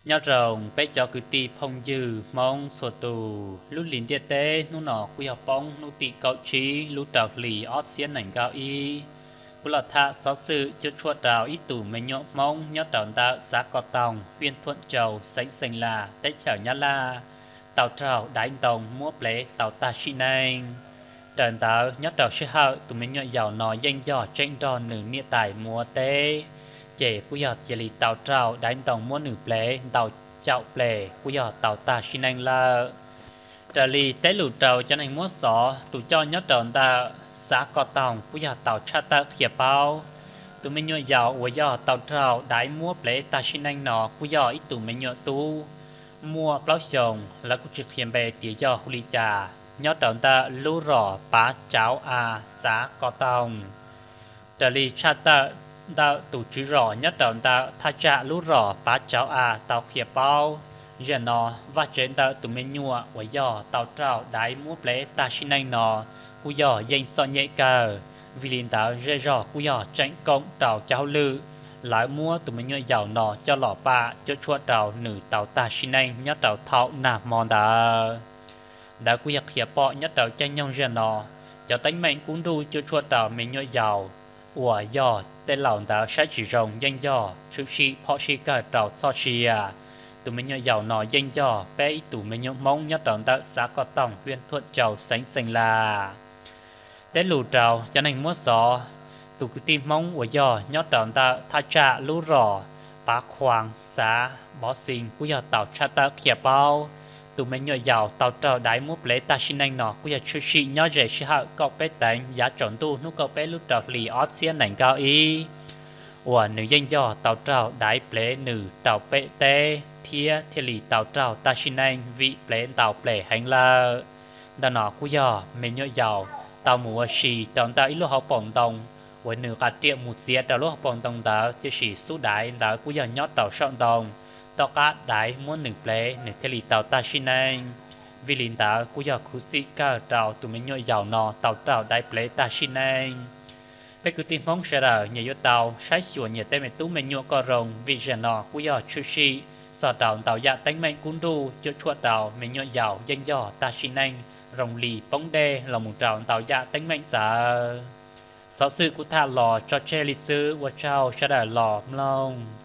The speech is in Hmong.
Nyob zoo peb cov kwv tij phooj ywg Hmoob txhua tus, lub hlis ntiaj teb hnub no kuj yog poob hnub tim kaum tsib lub rau hlis ob txhiab nees nkaum ib. Kuv los tham xov xwm cuam tshuam rau ib tug me nyuam Hmoob nyob rau ntawm xav Koj Toog, hiaj Thuam Tsau, xeev Xees Las, teb chaws Nyab Laj, tau raug daiv ntoo muab plev tau tag sim neej. Raws ntawd nyob rau sij hawm tus me nyuam yaus no yeej yog tseem nrog nws niam tais mus ua teb, ces kuj yog cia li tau raug daiv ntoo muab nws plev ntau caum ples kuj yog tau tag sim neej lawm. Raws li teb lus rau cov neeg muab xov, tus coj nyob rau ntawm xav Koj Toog kuj yog tau tshaj tawm qhia paub, tus me nyuam yaus uas yog tau raug daiv muab plev tag sim neej no kuj yog ib tug me nyuam tub muaj plaub xyoos, lawv kuj tsis qhia npe tias yog hu li cas, nyob rau ntawm lub zos Pav Cauv A, xav Koj Toog. Raws li tshaj tawm ntawm tus tswv zos nyob rau ntawm thaj tsam lub zos Pav Cauv A tau qhia paub, zaum no vaj tsev ntawm tus me nyuam uas yog tau raug daiv muab plev tag sim neej no kuj yog yeej txom nyem kawg. Vim li ntawd zej zog kuj yog tseem koom rau cov hauj lwm, lawv muab tus me nyuam yaus no coj los pam cuam tshuam rau nws tau tag sim neej nyob rau thaum nag hmo ntawd. Ntawd kuj yog qhia pom nyob rau caij nyoog zaum no, cov teeb meem kub nruj cuam tshuam rau me nyuam yaus uas yog tej laus ntawd saib tsis zoo yeej yog tshwm sim phom sij kawg rau txoj sia. Tus me nyuam yaus no yeej yog peb ib tug me nyuam Hmoob nyob rau ntawm xav Koj Toog, hiaj Thuam Tsau, xeev Xees Las. Teb lus rau cov neeg muab xov, tus kwv tij Hmoob uas yog nyob rau ntawm thaj tsam lub zos Pav Khuas, xav Pov Xees kuj yog tau tshaj tawm qhia paub, tus me nyuam yaus tau raug daiv muab plev tag sim neej no kuj yog tshwm sim nyob ze sij hawm kaum peb teev yav tsaus ntuj hnub kaum peb lub rau hlis ob txhiab nees nkaum ib, uas nws yeej yog tau raug daiv plev nws rau pem teb thiab thiaj li tau raug tag sim neej vim plev ntau ples heev lawm. Ntawm no kuj yog me nyuam yaus tau mus ua si rau ntawm ib lub hauv paus ntoo uas nws qa riam mus txiav rau lub hauv paus ntoo ntawd, tiam sis xub daiv ntawd kuj yog nyob rau saum ntoo, tom qab daiv muab nws plev nws thiaj li tau tag sim neej. Vim li ntawd kuj yog khuv xim kawg rau tus me nyuam yaus no tau raug daiv plev tag sim neej. Peb kwv tij Hmoob sawv daws nyias yuav tau saib xyuas nyias tej me tub me nyuam kom zoo, vim zaum no kuj yog tshwm sim txog rau ntau yam teeb meem kub nruj cuam tshuam rau me nyuam yaus yeej yog tag sim neej zoo li poob dej los mus rau ntau yam teeb meem ntawd. Xov xwm kuv tham los tso tseg li xwb, ua tsaug sawv daws los mloog.